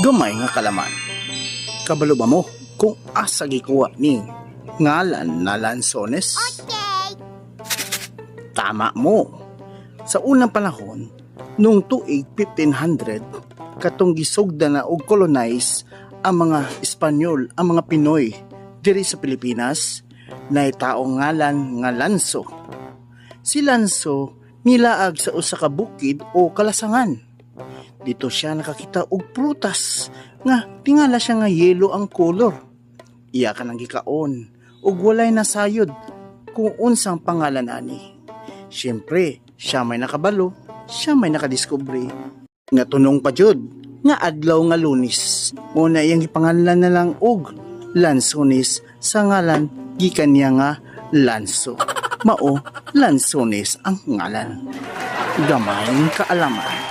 Gamay nga kalaman. Kabalo ba mo kung asa gikuha ni ngalan na lansones? Tama mo. Sa unang panahon, noong tuig 1500, katong gisugda na og colonize ang mga Espanyol, ang mga Pinoy diri sa Pilipinas, na taong ngalan nga Lanso. Si Lanso nilaag sa usa ka bukid o kalasangan. Dito siya nakakita og prutas nga tingala siya nga yellow ang color. Iya ka nang gikaon ug walay nasayod kung unsang pangalan ani. Siyempre, siya may nakabalo, siya may nakadiskubre. Nga tunong pa jud, nga adlaw nga Lunes. Una iyang gipangalan na lang og Lansones sa ngalan gikan niya nga Lanso. Mao, Lansones ang ngalan. Gamayng kaalaman.